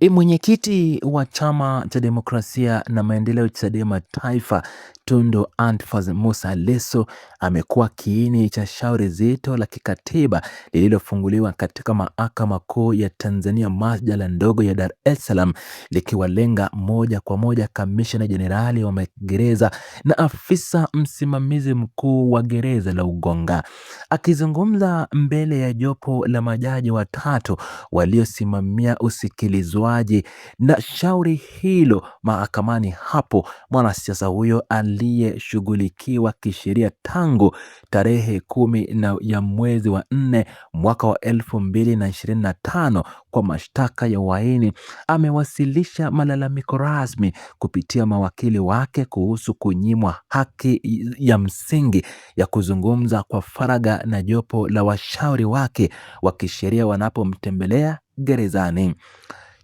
Mwenyekiti wa Chama cha Demokrasia na Maendeleo Chadema Taifa, Tundu Antiphas Mussa Lissu amekuwa kiini cha shauri zito la kikatiba lililofunguliwa katika Mahakama Kuu ya Tanzania Masjala ndogo ya Dar es Salaam, likiwalenga moja kwa moja Kamishna Jenerali wa Magereza na afisa msimamizi mkuu wa gereza la Ukonga. Akizungumza mbele ya jopo la majaji watatu waliosimamia usikilizwaji na shauri hilo mahakamani hapo, mwanasiasa huyo aliyeshughulikiwa kisheria tangu tarehe 10 na ya mwezi wa 4 mwaka wa 2025 kwa mashtaka ya uhaini amewasilisha malalamiko rasmi kupitia mawakili wake kuhusu kunyimwa haki ya msingi ya kuzungumza kwa faragha na jopo la washauri wake wa kisheria wanapomtembelea gerezani.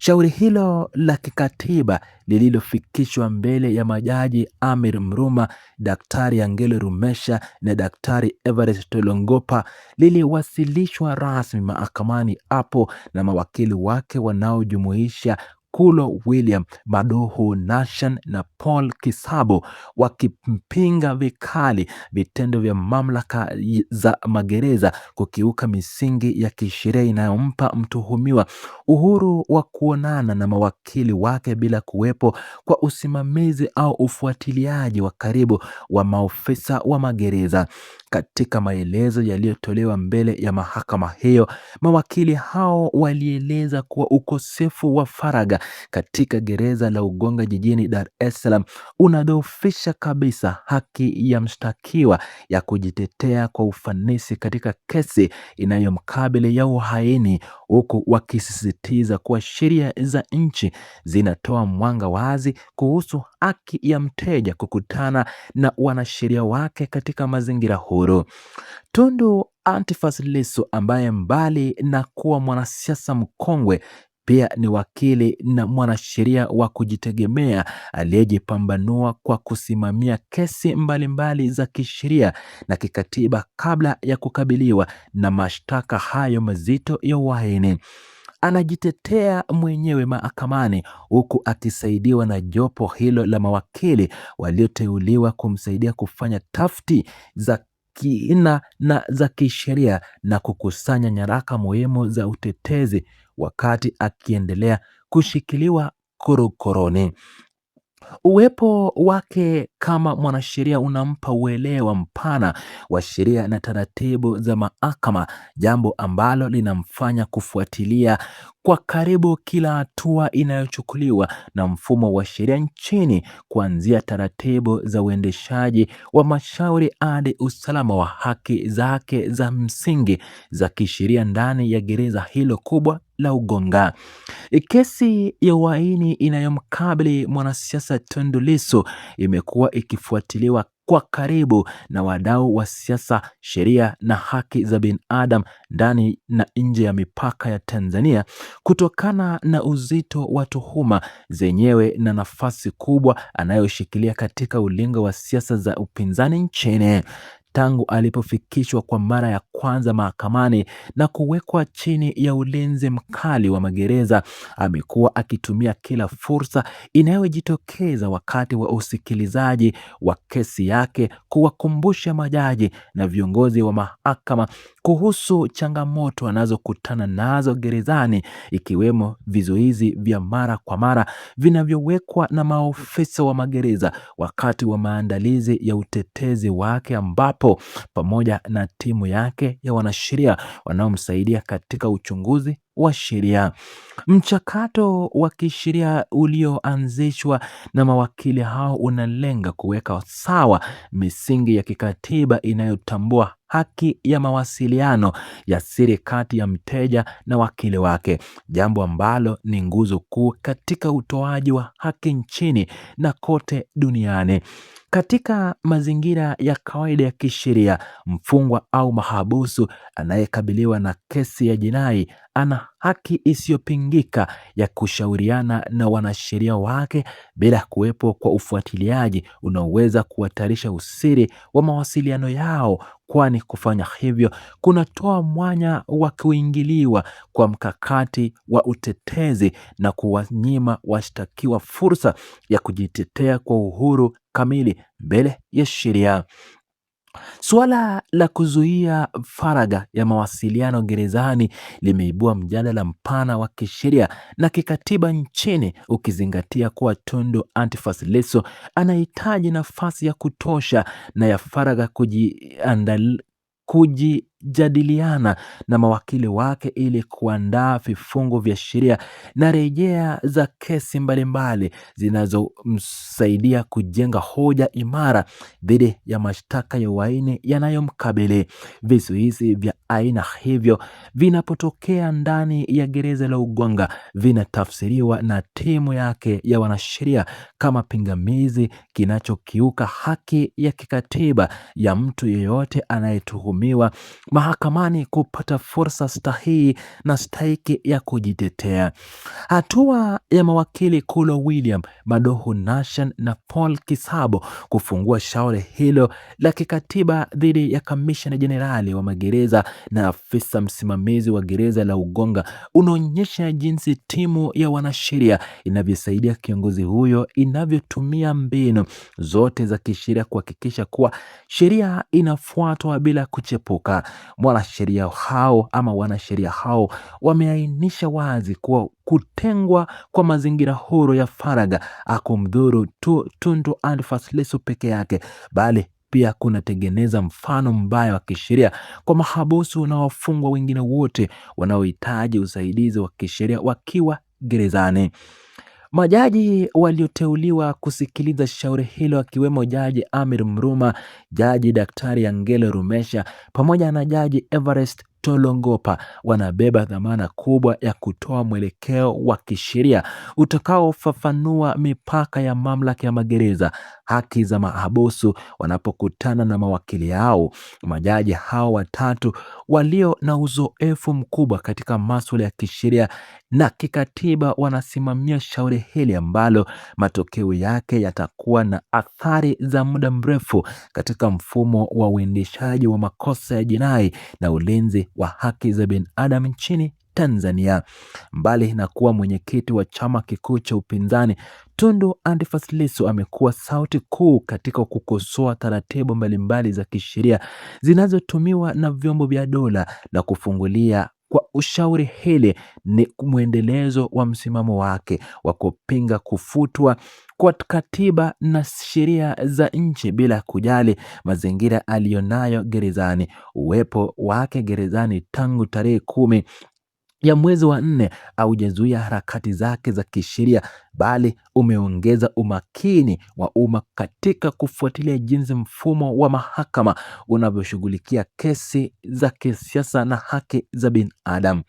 Shauri hilo la kikatiba lililofikishwa mbele ya majaji Amir Mruma, Daktari Angelo Rumesha na Daktari Everest Tolongopa liliwasilishwa rasmi mahakamani hapo na mawakili wake wanaojumuisha Kulo William Maduhu Nashan na Paul Kisabo, wakimpinga vikali vitendo vya mamlaka za magereza kukiuka misingi ya kisheria inayompa mtuhumiwa uhuru wa kuonana na mawakili wake bila kuwepo kwa usimamizi au ufuatiliaji wa karibu wa maofisa wa magereza. Katika maelezo yaliyotolewa mbele ya mahakama hiyo, mawakili hao walieleza kuwa ukosefu wa faragha katika gereza la Ukonga jijini Dar es Salaam unadhoofisha kabisa haki ya mshtakiwa ya kujitetea kwa ufanisi katika kesi inayomkabili ya uhaini, huku wakisisitiza kuwa sheria za nchi zinatoa mwanga wazi kuhusu haki ya mteja kukutana na wanasheria wake katika mazingira huru. Tundu Antiphas Lissu ambaye mbali na kuwa mwanasiasa mkongwe pia ni wakili na mwanasheria wa kujitegemea aliyejipambanua kwa kusimamia kesi mbalimbali za kisheria na kikatiba kabla ya kukabiliwa na mashtaka hayo mazito ya uhaini. Anajitetea mwenyewe mahakamani huku akisaidiwa na jopo hilo la mawakili walioteuliwa kumsaidia kufanya tafiti za kina na za kisheria na kukusanya nyaraka muhimu za utetezi wakati akiendelea kushikiliwa korokoroni. Uwepo wake kama mwanasheria unampa uelewa mpana wa sheria na taratibu za mahakama, jambo ambalo linamfanya kufuatilia kwa karibu kila hatua inayochukuliwa na mfumo wa sheria nchini, kuanzia taratibu za uendeshaji wa mashauri hadi usalama wa haki zake za msingi za kisheria ndani ya gereza hilo kubwa la Ukonga. Kesi ya uhaini inayomkabili mwanasiasa Tundu Lissu imekuwa ikifuatiliwa kwa karibu na wadau wa siasa, sheria na haki za binadamu ndani na nje ya mipaka ya Tanzania kutokana na uzito wa tuhuma zenyewe na nafasi kubwa anayoshikilia katika ulingo wa siasa za upinzani nchini. Tangu alipofikishwa kwa mara ya kwanza mahakamani na kuwekwa chini ya ulinzi mkali wa magereza, amekuwa akitumia kila fursa inayojitokeza wakati wa usikilizaji wa kesi yake kuwakumbusha majaji na viongozi wa mahakama kuhusu changamoto anazokutana nazo gerezani, ikiwemo vizuizi vya mara kwa mara vinavyowekwa na maofisa wa magereza wakati wa maandalizi ya utetezi wake, ambapo pamoja na timu yake ya wanasheria wanaomsaidia katika uchunguzi wa sheria. Mchakato wa kisheria ulioanzishwa na mawakili hao unalenga kuweka sawa misingi ya kikatiba inayotambua haki ya mawasiliano ya siri kati ya mteja na wakili wake, jambo ambalo ni nguzo kuu katika utoaji wa haki nchini na kote duniani. Katika mazingira ya kawaida ya kisheria, mfungwa au mahabusu anayekabiliwa na kesi ya jinai ana haki isiyopingika ya kushauriana na wanasheria wake bila kuwepo kwa ufuatiliaji unaoweza kuhatarisha usiri wa mawasiliano yao, kwani kufanya hivyo kunatoa mwanya wa kuingiliwa kwa mkakati wa utetezi na kuwanyima washtakiwa fursa ya kujitetea kwa uhuru kamili mbele ya sheria. Suala la kuzuia faragha ya mawasiliano gerezani limeibua mjadala mpana wa kisheria na kikatiba nchini, ukizingatia kuwa Tundu Antiphas Lissu anahitaji nafasi ya kutosha na ya faragha kujadiliana na mawakili wake ili kuandaa vifungu vya sheria na rejea za kesi mbalimbali zinazomsaidia kujenga hoja imara dhidi ya mashtaka ya uhaini yanayomkabili. Vizuizi vya aina hivyo vinapotokea ndani ya gereza la Ugonga vinatafsiriwa na timu yake ya wanasheria kama pingamizi kinachokiuka haki ya kikatiba ya mtu yeyote anayetuhumiwa mahakamani kupata fursa stahii na stahiki ya kujitetea. Hatua ya mawakili Kulo William, Madohu Nashan na Paul Kisabo kufungua shauri hilo la kikatiba dhidi ya kamishna jenerali wa magereza na afisa msimamizi wa gereza la Ugonga unaonyesha jinsi timu ya wanasheria inavyosaidia kiongozi huyo, inavyotumia mbinu zote za kisheria kuhakikisha kuwa sheria inafuatwa bila kuchepuka. Mwanasheria hao ama wanasheria hao wameainisha wazi kuwa kutengwa kwa mazingira huru ya faragha hakumdhuru tu Tundu Antiphas Lissu peke yake, bali pia kunatengeneza mfano mbaya wa kisheria kwa mahabusu na wafungwa wengine wote wanaohitaji usaidizi wa kisheria wakiwa gerezani. Majaji walioteuliwa kusikiliza shauri hilo akiwemo Jaji Amir Mruma, Jaji Daktari Angelo Rumesha pamoja na Jaji Everest Tolongopa wanabeba dhamana kubwa ya kutoa mwelekeo wa kisheria utakaofafanua mipaka ya mamlaka ya magereza, haki za mahabusu wanapokutana na mawakili yao. Majaji hao watatu walio na uzoefu mkubwa katika masuala ya kisheria na kikatiba wanasimamia shauri hili ambalo matokeo yake yatakuwa na athari za muda mrefu katika mfumo wa uendeshaji wa makosa ya jinai na ulinzi wa haki za binadamu nchini Tanzania. Mbali na kuwa mwenyekiti wa chama kikuu cha upinzani, Tundu Antiphas Lissu amekuwa sauti kuu katika kukosoa taratibu mbalimbali za kisheria zinazotumiwa na vyombo vya dola na kufungulia kwa ushauri hili ni mwendelezo wa msimamo wake wa kupinga kufutwa kwa katiba na sheria za nchi bila kujali mazingira aliyonayo gerezani. Uwepo wake gerezani tangu tarehe 10 ya mwezi wa 4 haujazuia harakati zake za kisheria, bali umeongeza umakini wa umma katika kufuatilia jinsi mfumo wa mahakama unavyoshughulikia kesi za kisiasa na haki za binadamu.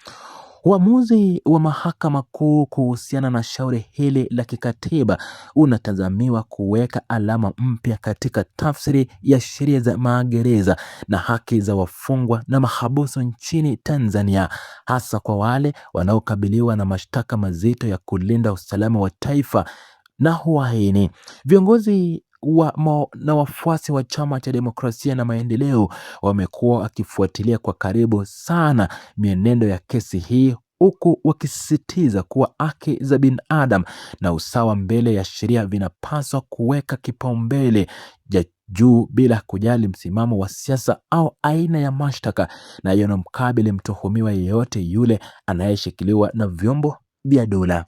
Uamuzi wa Mahakama Kuu kuhusiana na shauri hili la kikatiba unatazamiwa kuweka alama mpya katika tafsiri ya sheria za magereza na haki za wafungwa na mahabusu nchini Tanzania, hasa kwa wale wanaokabiliwa na mashtaka mazito ya kulinda usalama wa taifa na uhaini. Viongozi na wafuasi wa Chama cha Demokrasia na Maendeleo wamekuwa wakifuatilia kwa karibu sana mienendo ya kesi hii, huku wakisisitiza kuwa haki za binadamu na usawa mbele ya sheria vinapaswa kuweka kipaumbele cha juu bila kujali msimamo wa siasa au aina ya mashtaka na yanayomkabili mtuhumiwa yeyote yule anayeshikiliwa na vyombo vya dola.